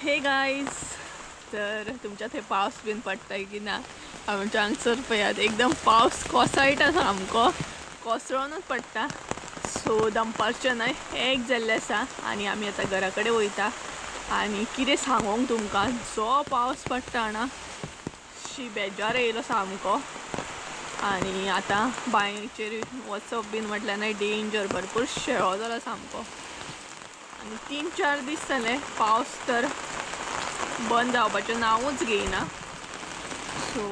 हे गायज, तर तुमच्या थंय पावस बीन पडटा की ना? आमच्या हांगसर पळयात एकदम पावस कोसळटा सामको, कोसळोनूच पडटा. सो दनपारचें न्हय एक जाल्लें आसा आनी आमी आतां घरा कडेन वयता. आनी कितें सांगोंक तुमकां, जो पावस पडटा ना शी बेजार येयलो सामको. आनी आतां बांयचेर वचप बीन म्हटल्यार न्हय डेंजर, भरपूर शेळो जाला सामको. आनी 3-4 दीस जाले पावस तर बंद जावपाचें नांवूच घेयना. सो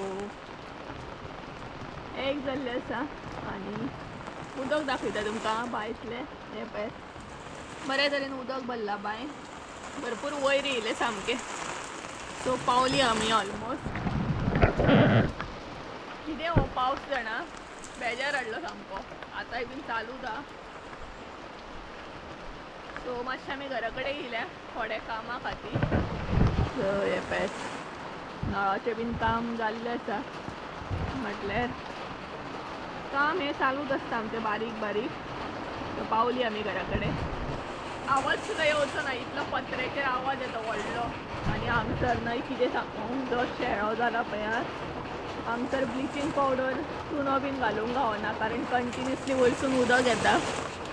एक जाल्लें आसा आनी उदक दाखयता तुमकां बांयतलें. हें पळय बऱ्या तरेन उदक भरलां बांय, भरपूर वयर येयलें सामकें. सो पावली आमी ऑलमोस्ट. कितें हो पावस जाणा, बेजार हाडलो सामको. आतांय बीन चालूच आहा. सो मातशें आमी घरा कडेन येयल्या थोड्या कामा खातीर. सो हें पळय नळाचें बीन काम जाल्लें आसा, म्हटल्यार काम हें चालूच आसता आमचें बारीक बारीक. सो पावली आमी घरा कडेन. आवाज सुद्दां येवचो ना इतलो पत्र्याचेर आवाज येता व्हडलो. आनी हांगसर न्हय कितें सांगूंक, जो शेळो जाला पळयात हांगसर ब्लिचींग पावडर चुनो बीन घालूंक गावना, कारण कंटिन्युअसली वयरसून उदक येता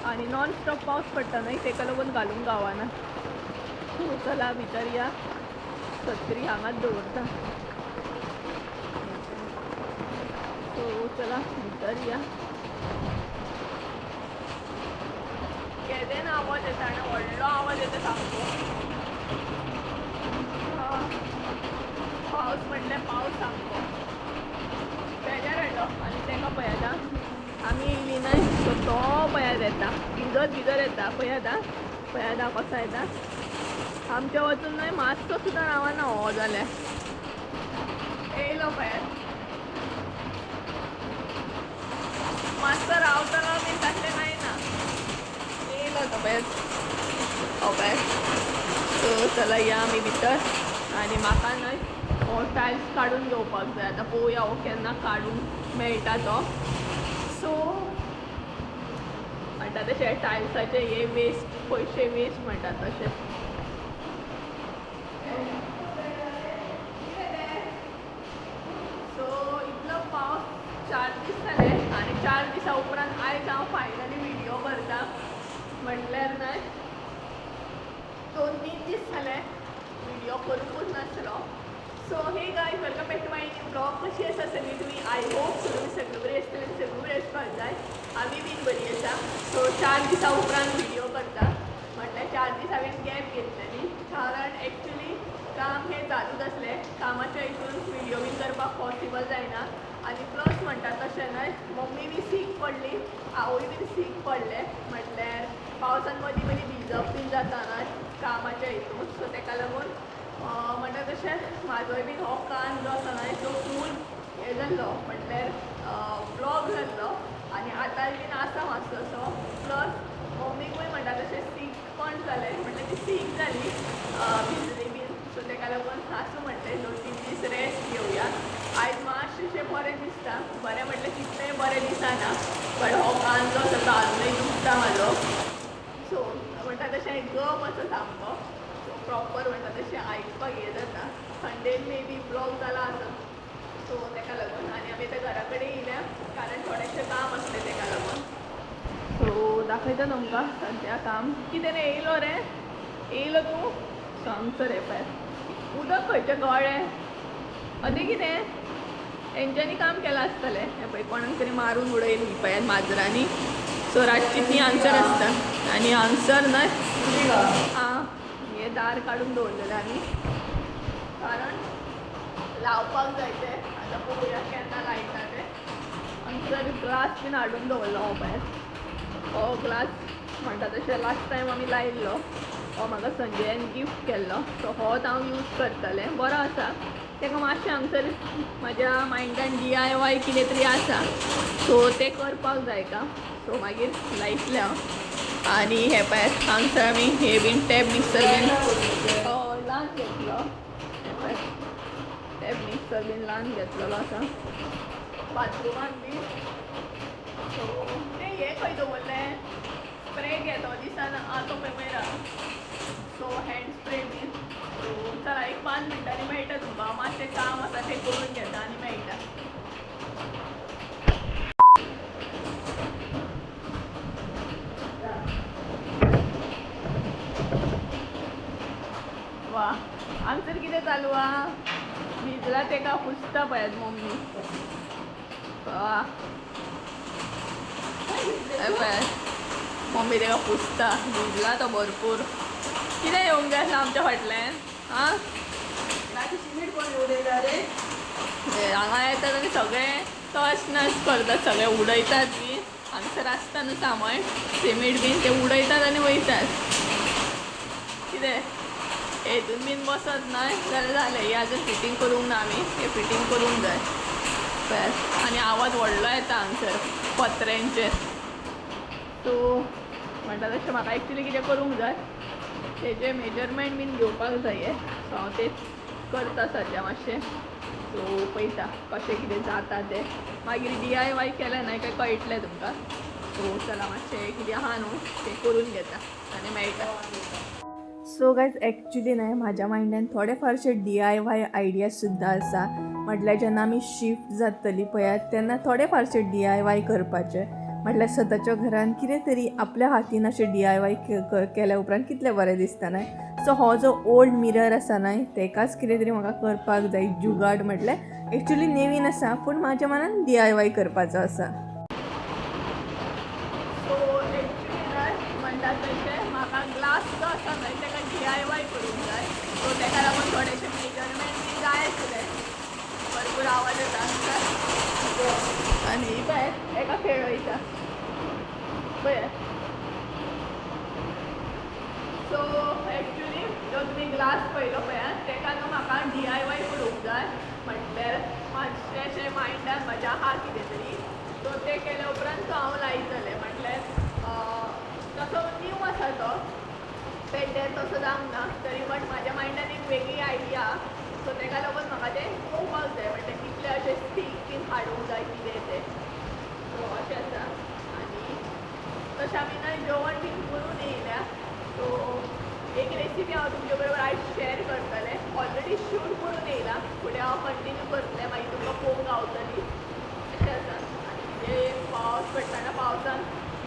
आनी नॉन स्टॉप पावस पडटा न्हय, तेका लागून घालूंक गावना. सो चला भितर या, सत्री हांगाच दवरता. सो चला भितर या. केदें ना आवाज येता आनी व्हडलो आवाज येता सामको. पावस म्हटल्यार पावस सामको बेजार हाडलो. आनी तेका पळयात आमी येयली न्हय, सो तो पळयात येता भिजत भिजत येता. पळयात पळयात कसो येता. आमच्या वचून न्हय मातसो सुद्दां रावना हो जाल्यार. येयलो पळयात, मातसो रावतलो बीन तशें कांय ना, येयलो तो पळयात. हो पळयात. सो चला या आमी भितर. आनी म्हाका न्हय हो टायल्स काडून घेवपाक जाय. आतां पळोवया हो केन्ना काडूंक मेळटा तो. सो म्हणटा तशें टायल्साचे हे वेस्ट, पयशे वेस्ट म्हणटा तशें. सो इतलो पावस 4 दीस जाले आनी 4 दिसां उपरांत आयज हांव फायनली व्हिडियो करता. म्हटल्यार न्हय 2-3 दीस जाले व्हिडियो करूंकूच नासलो. So hey guys, welcome back to my new blog. कशी आसा सगळीं तुमी? I hope so तुमी सगळीं बरी आसतली आनी सगळीं बरी आसपाक जाय. आमी बीन बरी आसा. सो 4 दिसां उपरांत व्हिडियो करता, म्हटल्यार 4 दीस हांवें गॅप घेतलेली, कारण एक्चुली काम हें चालूच आसलें. कामाच्या हितून व्हिडियो बीन करपाक पॉसिबल जायना. आनी प्लस म्हणटा तशें न्हय मम्मी बी सीक पडली, आवय बीन सीक पडलें. म्हटल्यार पावसान मदीं मदीं भिजप बीन जाता न्हय कामाच्या हितून. सो तेका लागून म्हणटा तशें म्हाजोय बीन हो कान जो आसा न्हय तो फूल हें जाल्लो, म्हटल्यार ब्लॉक जाल्लो. आनी आतांय बीन आसा मातसोसो. प्लस मम्मीकूय म्हणटा तशें सीक पण जालें, म्हटल्यार ती सीक जाली, भिजली बीन. सो तेका लागून आसूं म्हटलें 2-3 दीस रेस्ट घेवया. आयज मातशें बरें दिसता, बरें म्हटल्यार तितलेंय बरें दिसना, बट हो कान जो आसा तो आजुनूय दुखता म्हाजो. सो म्हणटा तशें गम आसा सामको. सो प्रॉपर म्हणटा तशें आयकपाक हें जाता. थंडेन मे बी ब्लॉक जाला आसत. सो तेका लागून. आनी आमी आतां घरा कडेन येयल्या कारण थोडेशें काम आसलें तेका लागून. सो दाखयता तुमकां सद्या काम कितें रे. येयलो रे, येयलो तूं. सो हांगसर हें पळय उदक खंयचें गळ्ळें अदें कितें तेंच्यांनी काम केलां आसतलें. हें पळय कोणाक तरी मारून उडयली पळयात माजरांनी. सो रातची ती हांगसर आसता. आनी हांगसर न्हय आं हें दार काडून दवरलेलें आमी, कारण लावपाक जाय तें. आतां पळोवया केन्ना लायता तें. हांगसर ग्लास बीन हाडून दवरलो हो पळयात. हो ग्लास म्हणटा तशें लास्ट टायम आमी लायिल्लो, हो म्हाका संजयान गिफ्ट केल्लो. सो होच हांव यूज करतलें, बरो आसा. तेका मातशें हांगसर म्हाज्या मायंडान DIY कितें तरी आसा, सो तें करपाक जाय का. सो मागीर लायतलें हांव. आनी हें पळयात हांगसर आमी हे बीन टॅब मिक्सर बीन ल्हान घेतलो. हें पळयात टॅब मिक्सर बीन ल्हान घेतलेलो आसा बाथरुमान बीन. सो तें हें खंय दवरलें स्प्रे घे तो दिसान आं तो पळय वयर. सो हँड स्प्रे बीन. सो चला एक 5 मिनटांनी मेळटा तुमकां. हांव मातशें काम आसा तें करून घेता आनी मेळटा. वा हांगसर कितें चालू आहा? भिजला तेका पुसता पळयात मम्मी. वा पळयात मम्मी तेका पुसता. भिजला तो भरपूर. कितें येवंक जाय आसलें आमच्या फाटल्यान? आं हांगा येतात आनी सगळे तस नस करतात, सगळे उडयतात बी. हांगसर आसता न्हू सामान सिमीट बीन ते उडयतात आनी वयतात. कितें हेतून बीन बसत ना जाल्यार जालें. हें आजून फिटींग करूंक ना आमी, हें फिटींग करूंक जाय. पळयात आनी आवाज व्हडलो येता हांगसर पत्र्यांचेर. सो म्हणटा तशें म्हाका एक्चुली कितें करूंक जाय, तेजें मेजरमेंट बीन घेवपाक जाय. सो हांव तेच करता सद्या मातशें. सो पळयता कशें कितें जाता तें. मागीर DIY केलें ना काय कळटलें तुमकां. सो चला मातशें कितें आहा न्हू तें करून घेता आनी मेळटा. सो गायज एक्चुली न्हय म्हाज्या मायंडान थोडे फारशे DIY ideas सुद्दां आसा. म्हटल्यार जेन्ना आमी शिफ्ट जातली पळयात तेन्ना थोडे फारशे DIY करपाचे. म्हटल्यार स्वताच्या घरान कितें तरी आपल्या हातीन अशें DIY केल्या उपरांत कितलें बरें दिसता न्हय. सो हो जो ओल्ड मिरर आसा न्हय तेकाच कितें तरी म्हाका करपाक जाय जुगाड. म्हटल्यार एक्चुली नवीन आसा पूण म्हाज्या मनान DIY करपाचो आसा. सो एक्चुली न्हय म्हणटा तशें म्हाका ग्लास जो आसा न्हय तेका DIY करूंक जाय. सो तेका लागून थोडेशे मेजरमेंट बी जाय आसले. भरपूर आवाज येता आमकां. आनी पळय एका खेळयता पळय. सो एक्चुली जो तुमी ग्लास पळयलो पळयात तेका न्हू म्हाका DIY करूंक जाय. म्हटल्यार मातशें अशें मायंडान म्हाज्या आहा कितें तरी. सो तें केल्या उपरांत तो हांव लायतलें. म्हटल्यार तसो न्यू आसा तो पेड्ड्यार तसो जावंक ना तरी, बट म्हाज्या मायंडान एक वेगळी आयडिया आहा. सो तेका लागून म्हाका तें पळोवपाक जाय. म्हटल्यार कितले अशें स्टीक बीन हाडूंक जाय कितें तें. सो अशें आसा. आनी तशें आमी न्हय जेवण बीन करून येयल्या. सो एक रेसिपी हांव तुमचे बरोबर आयज शेअर करतलें. ऑलरेडी शूट करून येयला, फुडें हांव कंटिन्यू करतलें, मागीर तुमकां पळोवंक गावतली. अशें आसा. आनी कितें पावस पडटा, पावसान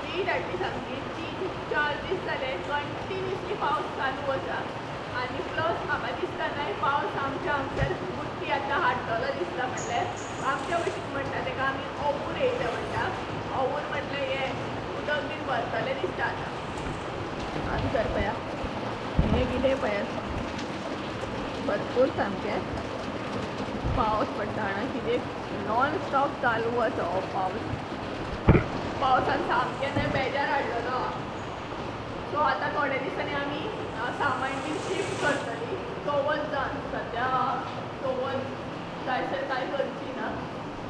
वीट हाडली सामकी. 3-4 दीस जाले कंटिन्युअसली पावस चालू आसा. आनी प्लस म्हाका दिसता न्हय पावस आमच्या हांगसर बुट्टी आतां हाडटलो दिसता. म्हटल्यार आमच्या भशेन म्हणटा तेका आमी ओवूर येयले म्हणटा. ओवूर म्हटल्यार हें उदक बीन भरतलें दिसता आतां हांगसर. पळया हें कितें पळयात, भरपूर सामकें पावस पडटा जाणा. कितें नॉन स्टॉप चालू आसा हो पावस. पावसान सामकें न्हय बेजार हाडलेलो. सो आतां थोड्या दिसांनी आमी सामान बीन शिफ्ट करतली. चवथ जावन सद्या चवथ जायसर कांय करची ना.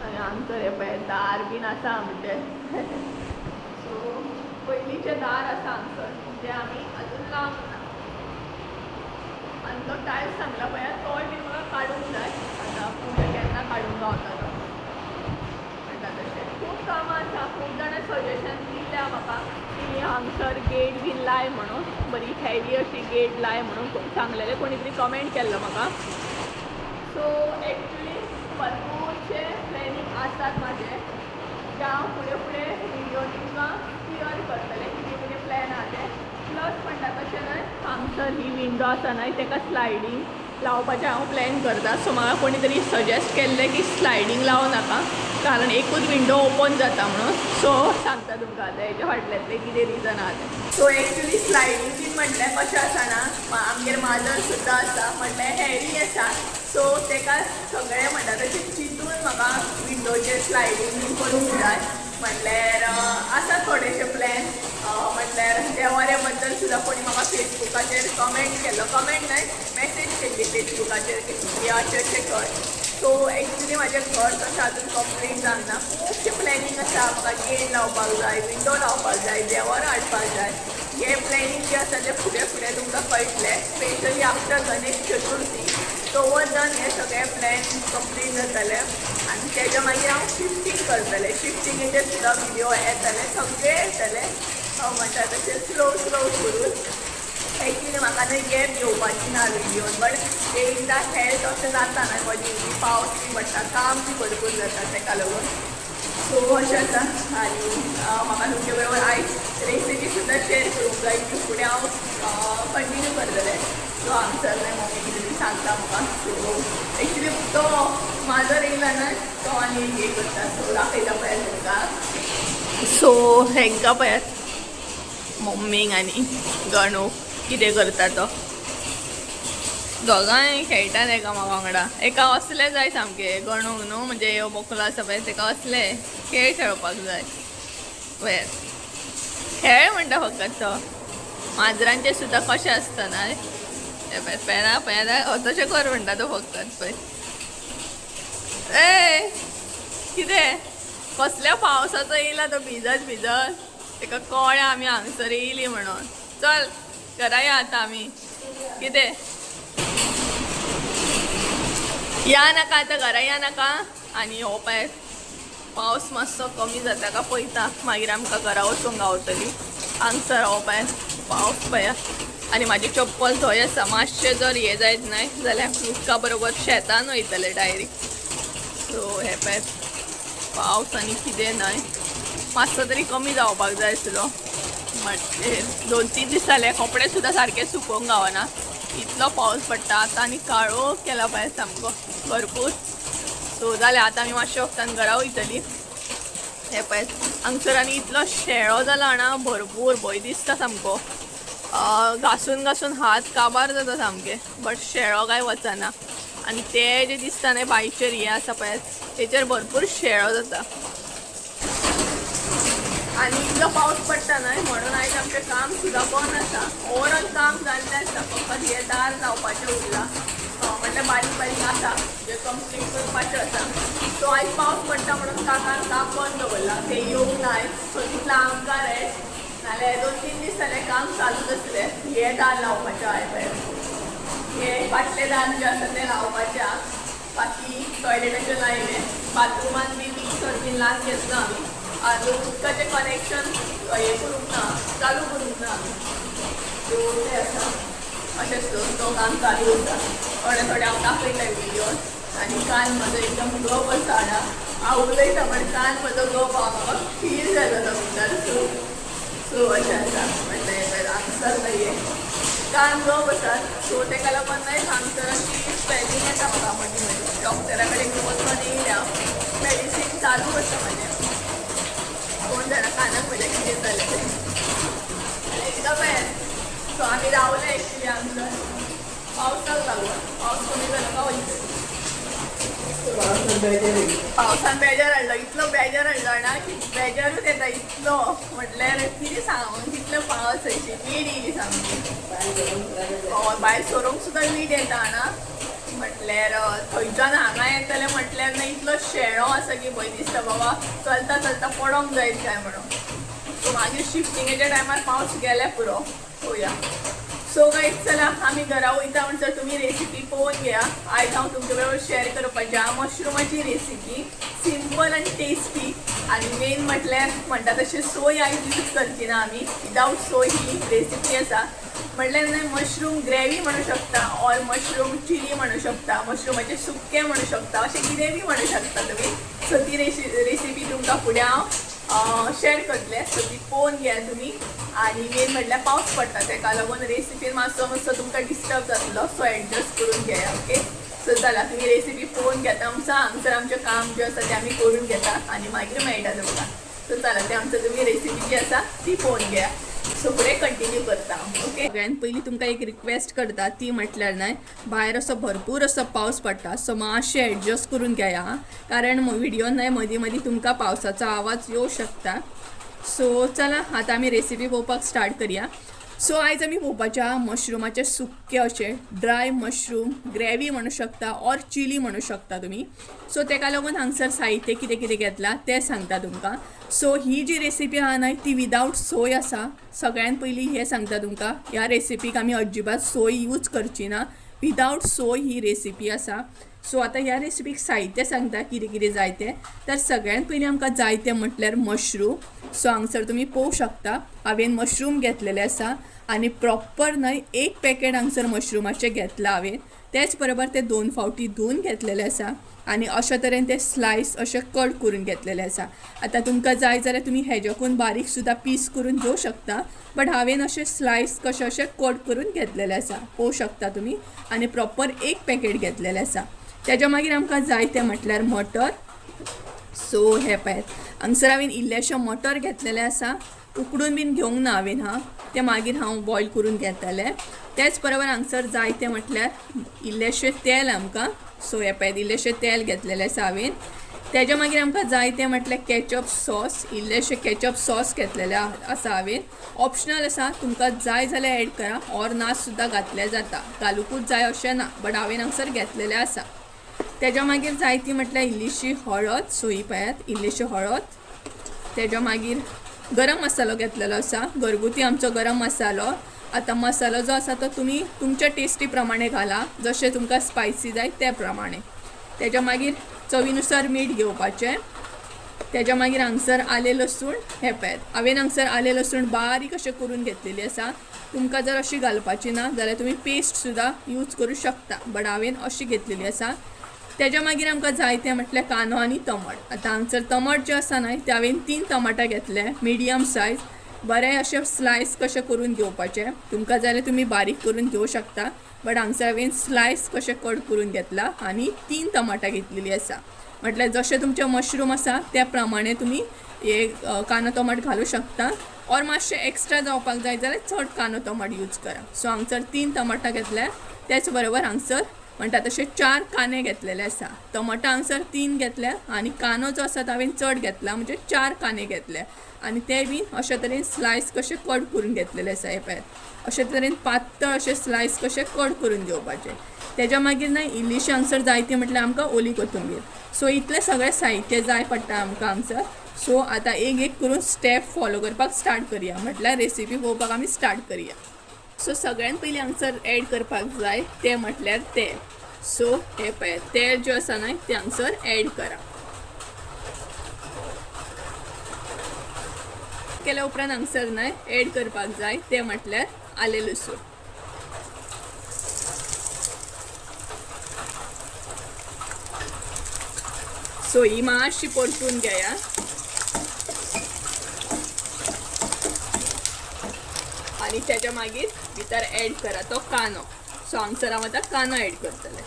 आनी हांगसर हें पळय दार बीन आसा आमचें. सो पयलींचें दार आसा हांगसर जें आमी अजून लावंक ना. आनी तो टायल्स सांगला पळय तोय बीन म्हाका काडूंक जाय. आतां फुडें केन्ना काडूंक गावता तो. म्हणटा तशें खूब कामां आसा. खूब जाणां सजेशन दिल्या म्हाका की हांगसर गेट बीन लाय म्हणून, बरी हेवी अशी गेट लाय म्हणून सांगलेलें. कोणी तरी कमेंट केल्लो म्हाका. सो एक्चुली भरपूरशे प्लॅनिंग आसात म्हाजे, जे हांव फुडें फुडें व्हिडियो तुमकां क्लियर करतलें कितें कितें प्लॅन आहा तें. प्लस म्हणटा तशें न्हय हांगसर ही विंडो आसा न्हय तेका स्लायडींग लावपाचें हांव प्लॅन करता. सो म्हाका कोणी तरी सजेस्ट केल्लें की स्लायडींग लावं नाका, कारण एकूच विंडो ओपन जाता म्हणून. सो सांगता तुमकां आतां हेच्या फाटल्यांतलें कितें रिजन आहा तें. सो एक्चुली स्लायडींग बीन म्हटल्यार कशें आसा ना, आमगेर माजर सुद्दां आसा, म्हटल्यार हॅरी आसा. सो तेका सगळें म्हणटा तशें चिंतून म्हाका विंडोचेर स्लायडींग बीन करूंक जाय. म्हटल्यार आसा थोडेशे प्लॅन. म्हटल्यार देवाऱ्या बद्दल सुद्दां कोणी म्हाका फेसबुकाचेर कमेंट केल्लो, कमेंट न्हय मॅसेज केल्ली फेसबुकाचेर की अशें अशें कर. सो एक्चुली म्हाजें घर तशें आजून कंप्लीट जावंक ना. खुबशें प्लॅनिंग आसा. म्हाका गेट लावपाक जाय, विंडो लावपाक जाय, देवारो हाडपाक जाय. हें प्लॅनिंग जें आसा तें फुडें फुडें तुमकां कळटलें, स्पेशली आफ्टर गणेश चतुर्थी. चवथ जावन हें सगळें प्लॅन कंप्लीट जातलें आनी तेज्या मागीर हांव शिफ्टींग करतलें. शिफ्टिंगेचेर सुद्दां व्हिडियो येतले, सगळें येतलें. हांव म्हणटा तशें स्लो स्लो करून. एक्चुली म्हाका न्हय गॅप घेवपाची ना व्हिडियोन, बट एकदां हेल्थ अशें जाता न्हय, मदीं मदीं पावस बी पडटा, काम बी भरपूर जाता तेका लागून. सो अशें आसा. आनी म्हाका तुमचे बरोबर आयज रेसिपी सुद्दां शेअर करूंक जाय की फुडें हांव कंटिन्यू करतलें. सो हांगसर न्हय मम्मी कितें तरी सांगता म्हाका. सो एक्चुली तो माजर येयला न्हय, तो आनी हें करता. सो दाखयता पळयात तुमकां. सो हेंकां पळयात, मम्मीक आनी गणू कितें करता तो. दोगांय खेळटात एकामेका वांगडा. एका असले जाय सामके गणूक न्हू, म्हणजे ह्यो बोकलो आसा पळय तेका असले खेळ खेळपाक जाय. पळयात, खेळ म्हणटा फकत तो. माजरांचे सुद्दां कशें आसता ना, हे पळय, पेरा पेरा तशें कर म्हणटा तो फकत. पळय, ए कितें कसल्या पावसाचो येयला तो भिजत भिजत. तेका कळ्ळें आमी हांगसर येयली म्हणून. चल घरा या आतां आमी. कितें या नाका आतां घरा या नाका. आनी हो पळय पावस मातसो कमी जाता का पळयता, मागीर आमकां घरा वचूंक गावतली. हांगसर हो पळय पावस पळया. आनी म्हाजें चप्पल थंय आसा. मातशें जर हें जायत न्हय जाल्यार उदका बरोबर शेतान वयतलें डायरेक्ट. सो हे पळय पावस आनी कितें न्हय मातसो तरी कमी जावपाक जाय आसलो. म्हणजे 2-3 दीस जाले कपडे सुद्दां सारके सुकोवंक गावना, इतलो पावस पडटा आतां. आनी काळोख केला पळय सामको भरपूर. सो जालें, आतां आमी मातशे वखदान घरा वयतली. हे पळय हांगसर आनी इतलो शेळो जाला ना भरपूर, भंय दिसता सामको. घासून घासून हात काबार जाता सामके, बट शेळो काय वचना. आनी ते जे दिसता न्हय बांयचेर हें आसा पळय, तेचेर भरपूर शेळो जाता. आनी इतलो पावस पडटा न्हय म्हणून आयज आमचें काम सुद्दां बंद आसा. ओवरऑल काम जाल्लें आसा, फकत हें दार लावपाचें उरलां. म्हटल्यार बारीक बारीक आसा जे कंप्लीट करपाचें आसा. सो आयज पावस पडटा म्हणून काकान काम बंद दवरलां, ते येवंक ना आयज. सो तितलो आमकां रेस्ट, नाल्यार 2-3 दीस जाले काम चालूच आसलें. हें दार लावपाचें आहा पळय, हे फाटलें दार जें आसा तें लावपाचें आहा. बाकी टॉयलेटाचें लायलें, बाथरुमान बी मिक्सर बीन लावन घेतलो आमी. आनी उदकाचें कनेक्शन हें करूंक ना, चालू करूंक ना आमी. सो तें आसा अशें. सो तो काम चालू आसा. थोडे थोडे हांव दाखयता व्हिडियोज. आनी कान म्हजो एकदम गप आसा हांगा, हांव उलयता पण कान म्हजो गप आहा, म्हाका फील जाता तो भितर. सो सो अशें आसा. म्हटल्यार हांगसर न्हय कान गप आसा. सो तेका लागून न्हय हांगसर अशी स्वेलिंग येता म्हाका मदीं मदीं. डॉक्टरा कडेन वचून येयल्या हांव, मेडिसीन चालू आसा म्हाजें. कोण जाणा कानाक म्हज्या कितें जालें तें एकदम. सो आमी रावले एक्चुली हांगसर पावसाक लागून. पावस कमी जालो का वयतली. पावसान बेजार हाडलो, इतलो बेजार हाडलो ना की बेजारूच येता इतलो. म्हटल्यार कितें सांगू, तितलो पावस अशी वीट येयली सामकी. हय, भायर सरूंक सुद्दां वीट येता ना. म्हटल्यार थंयच्यान हांगा येतलें म्हटल्यार न्हय इतलो शेळो आसा की भंय दिसता बाबा चलता चलता पडोंक जायत काय म्हणून. सो मागीर शिफ्टिंगेच्या टायमार पावस गेले पुरो. पळोवया. सो गायज चला आमी घरा वयता म्हणसर तुमी रेसिपी पळोवन घेया. आयज हांव तुमचे बरोबर शेअर करपाचें आहा मशरुमाची रेसिपी, सिंपल आनी टेस्टी. आनी मेन म्हटल्यार म्हणटा तशें सोय आयज यूज करची ना आमी, विदावट सोय ही रेसिपी आसा. म्हटल्यार न्हय मशरूम ग्रेवी म्हणू शकता ऑर मशरूम चिली म्हणू शकता, मशरुमाचें सुक्कें म्हणू शकता, अशें कितें बी म्हणू शकता तुमी. सो ती रेसिपी तुमकां फुडें हांव शेअर करतलें. सो ती पळोवन घेया तुमी. आनी मेन म्हटल्यार पावस पडटा तेका लागून रेसिपीन मातसो मातसो तुमकां डिस्टर्ब जातलो, सो एडजस्ट करून घेया. ओके, सो चला तुमी रेसिपी पळोवन घेता म्हणसर हांगसर आमचें काम जें आसा तें आमी करून घेता आनी मागीर मेळटा तुमकां. सो चला तें आमचो तुमी रेसिपी जी आसा ती पळोवन घेया. सो फुडें कंटिन्यू करता हांव. ओके, सगळ्यान पयलीं तुमकां एक रिक्वेस्ट करता, ती म्हटल्यार न्हय भायर असो भरपूर असो पावस पडटा. सो मातशें एडजस्ट करून घेया, कारण व्हिडियो न्हय मदीं मदीं तुमकां पावसाचो आवाज येवं शकता. सो चला आतां आमी रेसिपी पळोवपाक स्टार्ट करया. सो आयज आमी पळोवपाचें आहा मशरुमाचें सुक्कें, अशें ड्राय मशरूम ग्रेवी म्हणू शकता ऑर चिली म्हणू शकता तुमी. सो तेका लागून हांगसर साहित्य कितें कितें घेतलां तें सांगता तुमकां. सो ही जी रेसिपी आहा न्हय ती विदावट सोय आसा. सगळ्यान पयलीं हें सांगता तुमकां, ह्या रेसिपीक आमी अजिबात सोय यूज करची ना, विदावट सोय ही रेसिपी आसा. सो आतां ह्या रेसिपीक साहित्य सांगता कितें कितें जाय तें. तर सगळ्यात पयलीं आमकां जाय तें म्हटल्यार मशरूम. सो हांगसर तुमी पळोवंक शकता हांवें मशरूम घेतलेले आसा आनी प्रॉपर न्हय एक पॅकेट हांगसर मशरुमाचें घेतलां हांवें. तेच बरोबर ते 2 फावटी धुवन घेतलेले आसा आनी अशा तरेन ते स्लायस अशे कट करून घेतलेले आसा. आतां तुमकां जाय जाल्यार तुमी हेज्याकून बारीक सुद्दां पीस करून घेवं शकता, बट हांवें अशे स्लायस कशे अशे कट करून घेतलेले आसा, पळोवंक शकता तुमी. आनी प्रॉपर एक पॅकेट घेतलेलें आसा. तेज्या मागीर आमकां जाय तें म्हटल्यार मटर. सो हे पळयात हांगसर हांवें इल्लेशें मटर घेतलेलें आसा, उकडून बीन घेवंक ना हांवें, हा तें मागीर हांव बॉयल करून घेतलें. तेच बरोबर हांगसर जाय तें म्हटल्यार इल्लेशें तेल आमकां. सो हे पळयात इल्लेशें तेल घेतलेलें आसा हांवें. तेज्या मागीर आमकां जाय तें म्हटल्यार कॅचअप सॉस. इल्लेशें कॅचअप सॉस घेतलेलें आसा हांवें. ऑप्शनल आसा, तुमकां जाय जाल्यार एड करा ऑर ना सुद्दां घातल्यार जाता, घालुकूच जाय अशें ना, बट हांवें हांगसर घेतलेलें आसा. तेज्या मागीर जाय ती म्हटल्यार इल्लीशी हळद. सो ही पळयात इल्लीशी हळद. तेज्या मागीर गरम मसालो घेतलेलो आसा, घरगुती आमचो गरम मसालो. आतां मसालो जो आसा तो तुमी तुमच्या टेस्टी प्रमाणे घाला, जशें तुमकां स्पायसी जाय त्या प्रमाणे. तेज्या मागीर चवीनुसार मीठ घेवपाचें. तेज्या मागीर हांगसर आलें लसूण. हें पळयात हांवें हांगसर आलें लसूण बारीक अशें करून घेतलेली आसा. तुमकां जर अशी घालपाची ना जाल्यार तुमी पेस्ट सुद्दां यूज करूं शकता, बट हांवें अशी घेतलेली आसा. तेज्या मागीर आमकां जाय तें म्हटल्यार कांदो आनी टमाट. आतां हांगसर टमाट जे आसा न्हय ते हांवें 3 टमाटां घेतले, मिडियम सायज, बरें अशें स्लायस कशें करून घेवपाचें. तुमकां जाल्यार तुमी बारीक करून घेवं शकता, बट हांगसर हांवें स्लायस कशें कट करून घेतला आनी 3 टमाटां घेतलेली आसा. म्हटल्यार जशें तुमचें मशरूम आसा त्या प्रमाणे तुमी हे कांदो टमाट घालूं शकता, ऑर मातशें एक्स्ट्रा जावपाक जाय जाल्यार चड कांदो टमाट यूज करा. सो हांगसर 3 टमाटां घेतल्या. तेच बरोबर हांगसर म्हणटा तशें 4 कांदे घेतलेले आसा. टमाटां हांगसर 3 घेतल्या आनी कांदो जो आसा तो हांवें चड घेतला, म्हणजे 4 कांदे घेतले आनी ते बीन अशा तरेन स्लायस कशे कट करून घेतलेले आसा. हे पळयात अशे तरेन पातळ अशे स्लायस कशे कट करून घेवपाचे. तेज्या मागीर न्हय इल्लीशी हांगसर जाय ती म्हटल्यार आमकां ओली कोथंबीर. सो इतलें सगळें साहित्य जाय पडटा आमकां हांगसर. सो आतां एक एक करून स्टेप फॉलो करपाक स्टार्ट करया, म्हटल्यार रेसिपी पळोवपाक आमी स्टार्ट करया. सो सगळ्यात पयलीं हांगसर एड करपाक जाय तें म्हटल्यार तेल. सो हे पळयात तेल जें आसा न्हय तें हांगसर एड करा. केल्या उपरांत हांगसर न्हय एड करपाक जाय तें म्हटल्यार आलें लसूण. सो ही मातशी परतून घेया. आनी तेज्या मागीर भितर एड करा तो कांदो. सो हांगसर हांव आतां कांदो एड करतलें.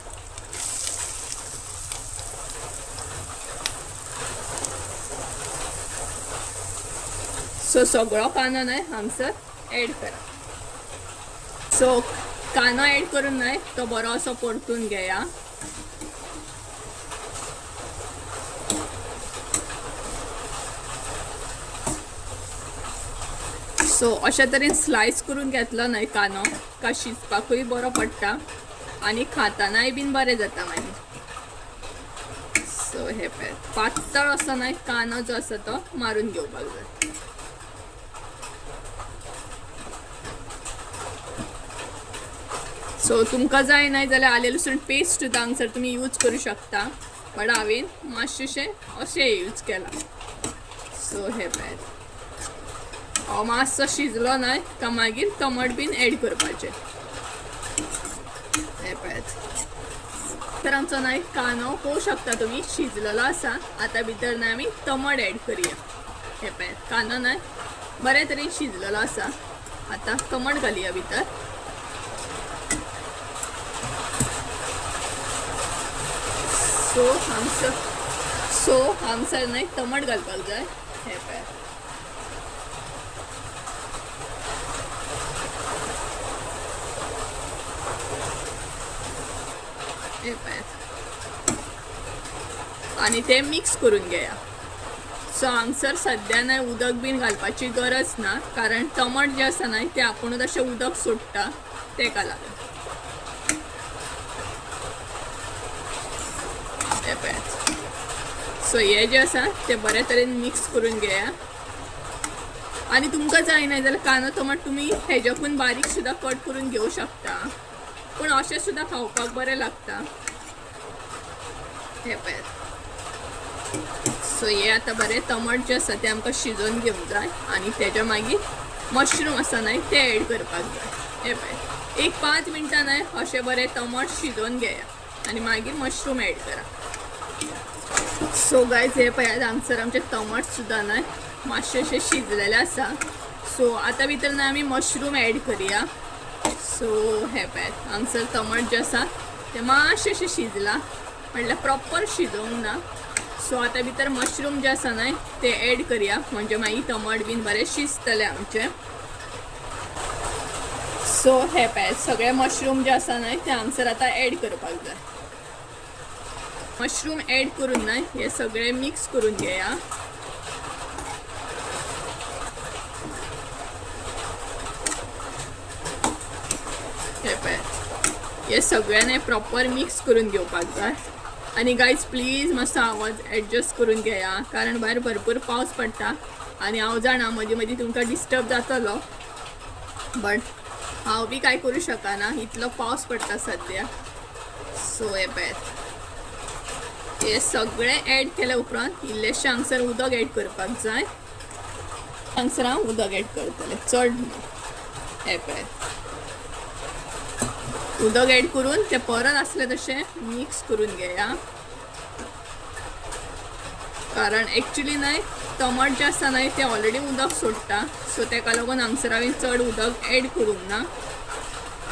सो सगळो कांदो न्हय हांगसर एड करा. सो कांदो एड करून न्हय तो बरो असो परतून घेया. सो अशा तरेन स्लायस करून घेतलो न्हय कांदो का शिजपाकूय बरो पडटा आनी खातानाय बीन बरें जाता मागीर. सो हे पळयात पातळ असो न्हय कांदो जो आसा तो मारून घेवपाक जाय. सो तुमकां जाय न्हय जाल्यार आलें लसूण पेस्ट सुद्दां हांगसर तुमी यूज करूं शकता, बट हांवें मातशें अशें यूज केलां. सो हे पळयात हो मातसो शिजलो न्हय का मागीर टमाट बीन एड करपाचें. हे पळयात तर आमचो न्हय कांदो पळोवंक शकता तुमी शिजलेलो आसा. आतां भितर न्हय आमी टमाट एड करया. हे पळयात कांदो न्हय बरे तरेन शिजलेलो आसा. आतां टमाट घालया भितर. सो हांगसर न्हय टमाट घालपाक जाय. हे पळयात हे पळयात आनी ते मिक्स करून घेया. सो हांगसर सद्या न्हय उदक बीन घालपाची गरज ना, कारण टमाट जे आसा न्हय ते आपुणूच अशें उदक सोडटा तेका लागून. हे पळयात सो हे जे आसा ते बरे तरेन मिक्स करून घेया. आनी तुमकां जाय न्हय जाल्यार कांदो टमाट तुमी हेज्याकून बारीक सुद्दां कट करून घेवं शकता, पूण अशें सुद्दां खावपाक बरें लागता. हे पळयात. सो हे आतां बरें टमाट जे आसा ते आमकां शिजोवन घेवंक जाय आनी तेज्या मागीर मशरूम आसा न्हय ते एड करपाक जाय. हे पळय, एक 5 मिनटां न्हय अशें बरें टमाट शिजोवन घेया आनी मागीर मशरूम एड करा. सो गायज, हे पळयात, हांगसर आमचे टमाट सुद्दां न्हय मातशें अशें शिजलेले आसा. सो आतां भितर न्हय आमी मशरूम एड करया. सो हे पळयात, हांगसर टमाट जे आसा ते मातशें अशें शिजलां, म्हटल्यार प्रॉपर शिजोवंक ना. सो आतां भितर मशरूम जे आसा न्हय ते एड करया, म्हणजे मागीर टमाट बीन बरें शिजतलें आमचें. सो हे पळयात, सगळे मशरूम जे आसा न्हय ते हांगसर आतां एड करपाक जाय. मशरूम एड करून न्हय हे सगळे मिक्स करून घेया. हे पळयात, हे सगळ्यांनी प्रॉपर मिक्स करून घेवपाक जाय. आनी गायज प्लीज मातसो आवाज एडजस्ट करून घेया, कारण भायर भरपूर पावस पडटा आनी हांव जाणा मदीं मदीं तुमकां डिस्टर्ब जातलो, बट हांव बी कांय करूं शकना, इतलो पावस पडटा सद्या. सो हे पळयात, हे सगळें एड केल्या उपरांत इल्लेशें हांगसर उदक एड करपाक जाय. हांगसर हांव उदक एड करतलें, चड न्हू. हे पळयात, उदक एड करून ते परत आसलें तशें मिक्स करून घेया, कारण एक्चुली न्हय टमाट जे आसा न्हय ते ऑलरेडी उदक सोडटा. सो तेका लागून हांगसर हांवें चड उदक एड करूंक ना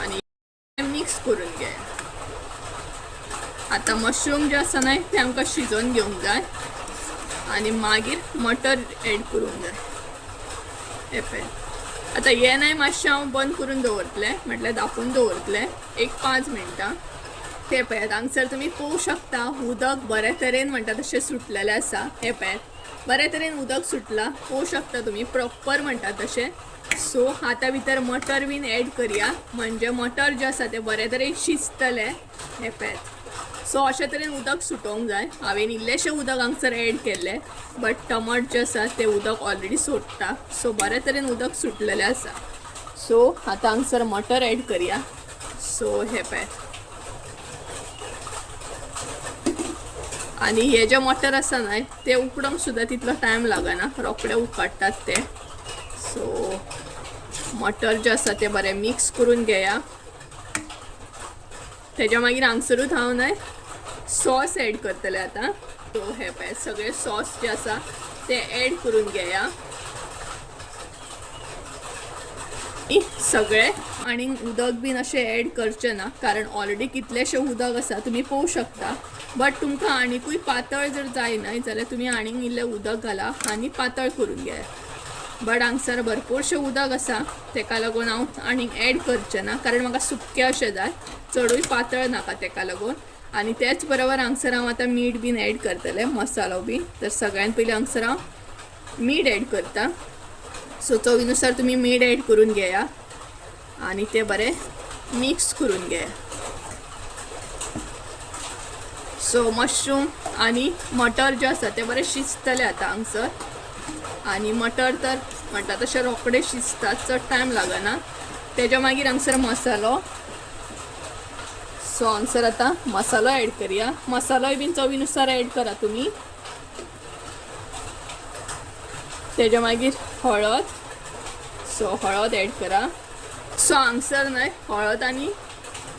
आनी मिक्स करून घेया. आतां मशरूम जे आसा न्हय ते आमकां शिजोवन घेवंक जाय आनी मागीर मटर एड करूंक जाय. हे पळय, आतां हें न्हय मातशें हांव बंद करून दवरतलें, म्हटल्यार धांपून दवरतलें एक 5 मिनटां. ते पळयात, हांगसर तुमी पळोवंक शकता उदक बरे तरेन म्हणटा तशें सुटलेलें आसा. हे पळयात, बरे तरेन उदक सुटलां, पळोवंक शकता तुमी प्रॉपर म्हणटा तशें. सो आतां भितर मटर बीन एड करया, म्हणजे मटर जे आसा ते बरे तरेन शिजतले. हे पळयात, सो अशे तरेन उदक सुटोवंक जाय. हांवें इल्लेशें उदक हांगसर एड केल्लें, बट टमाट जे आसा ते उदक ऑलरेडी सोडटा. सो बरे तरेन उदक सुटलेलें आसा. सो आतां हांगसर मटर एड करया. सो हे पळयात, आनी हे जे मटर आसा न्हय ते उकडोंक सुद्दां तितलो टायम लागना, रोखडे उकडटात ते. सो मटर जे आसा ते बरें मिक्स करून घेया. तेज्या मागीर हांगसरूच हांव न्हय सॉस एड करतलें आतां. सो हे पळय, सगळे सॉस जे आसा ते एड करून घेया सगळे. आनी उदक बीन अशें एड करचें ना, कारण ऑलरेडी कितलेशें उदक आसा तुमी पळोवंक शकता. बट तुमकां आनिकूय पातळ जर जाय न्हय जाल्यार तुमी आनीक इल्लें उदक घाला आनी पातळ करून घेया. बट हांगसर भरपूरशें उदक आसा, तेका लागून हांव आनीक एड करचें ना, कारण म्हाका सुकें अशें जाय, चडूय पातळ नाका तेका लागून. आनी तेच बरोबर हांगसर हांव आतां मीठ बीन एड करतलें, मसालो बीन. तर सगळ्यान पयलीं हांगसर हांव मीठ एड करता. सो चवीनुसार तुमी मीठ एड करून घेया आनी ते बरें मिक्स करून घेया. सो मशरूम आनी मटर जे आसा ते बरें शिजतले आतां हांगसर. आनी मटर तर म्हणटा तशें रोखडे शिजतात, चड टायम लागना. तेज्या मागीर हांगसर मसालो. सो हांगसर आतां मसालो एड करया. मसालोय बीन चवीनुसार एड करा तुमी. तेज्या मागीर हळद. सो हळद एड करा. सो हांगसर न्हय हळद आनी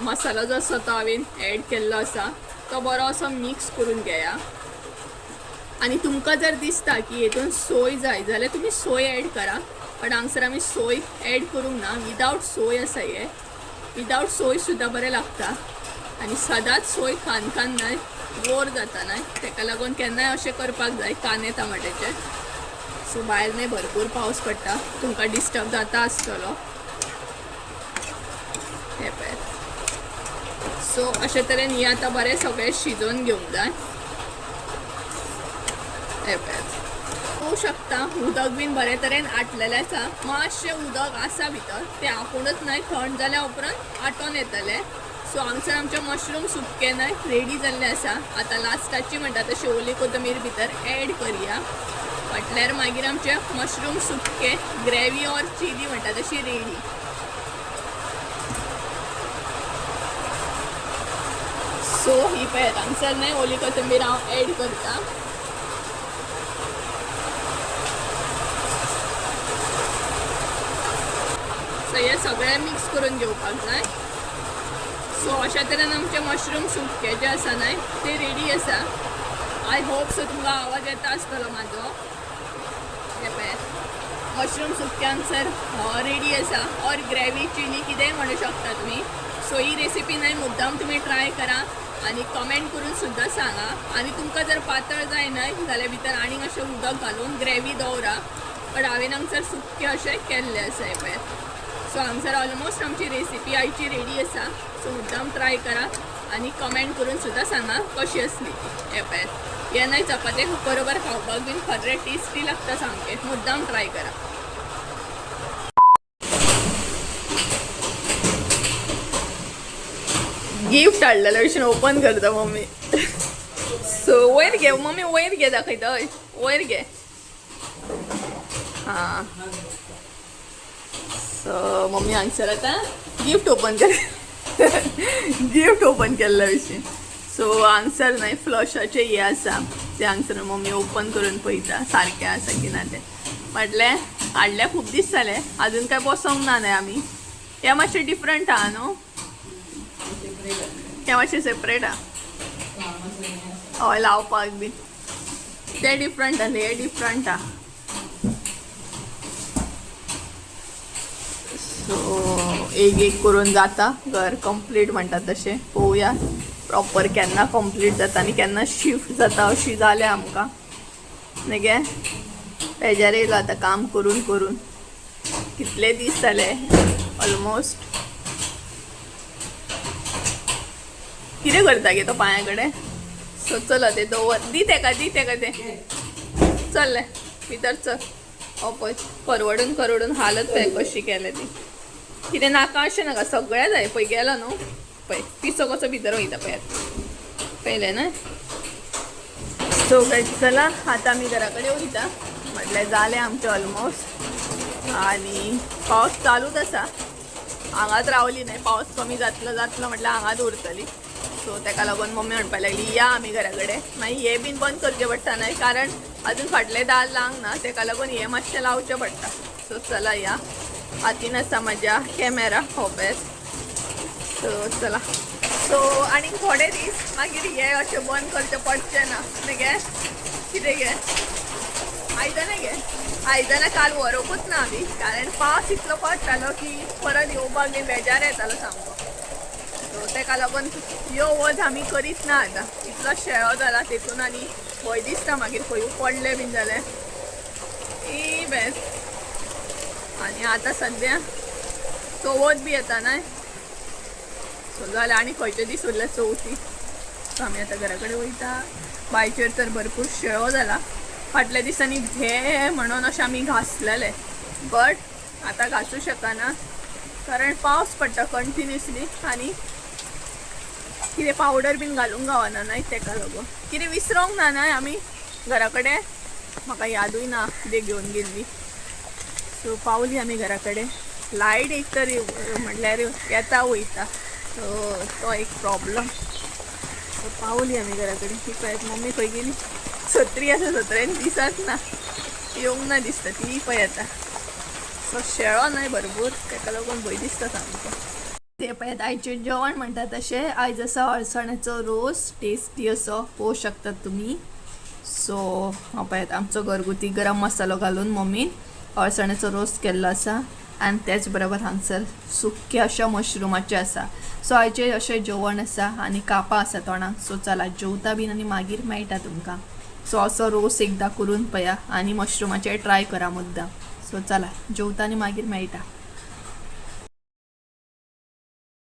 मसालो जो आसा तो हांवें एड केल्लो आसा तो बरो असो मिक्स करून घेया. आनी तुमकां जर दिसता की हेतून सोय जाय जाल्यार तुमी सोय एड करा, बट हांगसर आमी सोय एड करूंक ना, विदावट सोय आसा हे. विदावट सोय सुद्दां बरें लागता. आनी सदांच सोय खान खान न्हय बोर जाता न्हय, तेका लागून केन्नाय अशें करपाक जाय कांदे टमाट्याचे. सो भायर न्हय भरपूर पावस पडटा, तुमकां डिस्टर्ब जाता आसतलो. हे पळयात, सो अशे तरेन हें आतां बरें सगळें शिजोवन घेवंक जाय. हे पळयात, पळोवंक शकता उदक बीन बरे तरेन आटलेलें आसा. मातशें उदक आसा भितर, तें आपुणूच न्हय थंड जाल्या उपरांत आटोन येतलें. सो हांगसर आमचें मशरूम सुकें न्हय रेडी जाल्लें आसा. आतां लास्टाची म्हणटा तशी ओली कोथमीर भितर एड करया, म्हटल्यार मागीर आमचें मशरूम सुकें ग्रेवी ऑर चिली म्हणटा तशी रेडी. सो सो ही पळयात हांगसर न्हय ओली कोथंबीर हांव एड करता. सो हे सगळें मिक्स करून घेवपाक जाय. सो अशा तरेन आमचें मशरूम सुकें जें आसा न्हय तें रेडी आसा. I hope so तुमकां आवाज येता आसतलो म्हाजो. हें पळयात मशरूम सुकें हांगसर रेडी आसा. ऑर ग्रेवी चिली कितेंय म्हणू शकता तुमी. सो ही रेसिपी न्हय मुद्दाम तुमी ट्राय करा आनी कमेंट करून सुद्दां सांगा. आनी तुमकां जर पातळ जाय न्हय जाल्यार भितर आनीक अशें उदक घालून ग्रेवी दवरा, बट हांवें हांगसर सुकें अशें केल्लें आसा. हें पळयात. सो हांगसर ऑलमोस्ट आमची रेसिपी आयची रेडी आसा. सो मुद्दाम ट्राय करा आनी कमेंट करून सुद्दां सांगा कशी आसली ती. हें पळयात हें न्हय चपाते बरोबर खावपाक बीन खरें टेस्टी लागता सामकें. मुद्दाम ट्राय करा. गिफ्ट हाडलेलें भशेन ओपन करता मम्मी. सो वयर घे मम्मी, वयर घे, दाखयता. हय वयर घे. हां सो मम्मी हांगसर आतां गिफ्ट ओपन कर, गिफ्ट ओपन केल्ले भशेन. सो हांगसर न्हय फ्लशाचें हें आसा, तें हांगसर मम्मी ओपन करून पळयता सारकें आसा की ना तें. म्हटलें हाडल्या खूब दीस जाले, अजून काय बसोंक ना न्हय आमी. हें मातशें डिफरंट आहा न्हू, हें मातशें सेपरेट आहा. हय लावपाक बी तें डिफरंट आहा, हें डिफरंट आहा. सो एक एक करून जाता घर कंप्लीट म्हणटा तशें. पळोवया प्रॉपर केन्ना कंप्लीट जाता आनी केन्ना शिफ्ट जाता अशी जाल्या आमकां. न्ही गे बेजार येयलो आतां काम करून करून, कितले दीस जाले ऑलमोस्ट. कितें करता गे तो पांया कडेन? सो चल ते दवर, दी तेका, दी तेका तें. चल भितर चल. हो पळय करवडून करवडून हालत पळय कशी केल्या ती. कितें नाका अशें नाका, सगळें जाय. पळय गेलो न्हू, पळय पिसो कसो भितर वयता पळयात, पळयलें न्हय. सो गायज चला आतां आमी घरा कडेन वयता. म्हटल्यार जालें आमचें ऑलमोस्ट. आनी पावस चालूच आसा, हांगाच रावली न्हय, पावस कमी जातलो जातलो म्हटल्यार हांगाच उरतली. सो तेका लागून मम्मी म्हणपाक लागली या आमी घरा कडेन. मागीर हें बीन बंद करचें पडटा न्हय, कारण अजून फाटलें दार लावंक ना, तेका लागून हें मातशें लावचें पडटा. सो चला या, हातीन आसा म्हाज्या कॅमेरा हो बेस्ट. सो चला. सो आनीक थोडे दीस मागीर हे अशें बंद करचें पडचें ना न्ही गे. कितें गे आयदनां गे, आयदनां काल व्हरूंकूच ना आमी, कारण पावस इतलो पडटालो की परत येवपाक बीन बेजार येतालो सामको. सो तेका लागून यो वच आमी करीत ना आतां. इतलो शेळो जाला तेतून आनी भंय दिसता मागीर खंय पडलें बीन जाल्यार ई बेस्ट. आनी आतां सद्या चवथ बी येता न्हय, सो जाल्यार आनी खंयचे दीस उरले चवथी. सो आमी आतां घरा कडेन वयता. बांयचेर तर भरपूर शेळो जाला. फाटल्या दिसांनी घे म्हणून अशें आमी घासलेले, बट आतां घासूं शकना कारण पावस पडटा कंटिन्युअसली आनी कितें पावडर बीन घालूंक गावना न्हय तेका लागून. कितें विसरोंक ना न्हय आमी घरा कडेन, म्हाका यादूय ना कितें घेवन गेल्ली. सो पावली आमी घरा कडेन. लायट एक तर म्हटल्यार येता वयता, सो तो एक प्रॉब्लम. सो पावली आमी घरा कडेन. ही पळयात मम्मी खंय गेली, सत्री आसा, सत्रेन दिसत ना, येवंक ना दिसता ती पळय आतां. सो शेळो न्हय भरपूर, तेका लागून भंय दिसता सामको. ते पळयात आयचें जेवण म्हणटा तशें आयज आसा अळसाण्याचो रोस, टेस्टी असो पळोवंक शकतात तुमी. सो हो पळयात आमचो घरगुती गरम मसालो घालून मम्मीन अळसाण्याचो रोस केल्लो आसा. आनी तेच बरोबर हांगसर सुकें अशें मशरुमाचें आसा. सो आयचें अशें जेवण आसा आनी कापां आसा तोंडाक. सो चला जेवता बीन आनी मागीर मेळटा तुमकां. सो असो रोस एकदां करून पळया आनी मशरुमाचें ट्राय करा मुद्दाम. सो चला जेवता आनी मागीर मेळटा.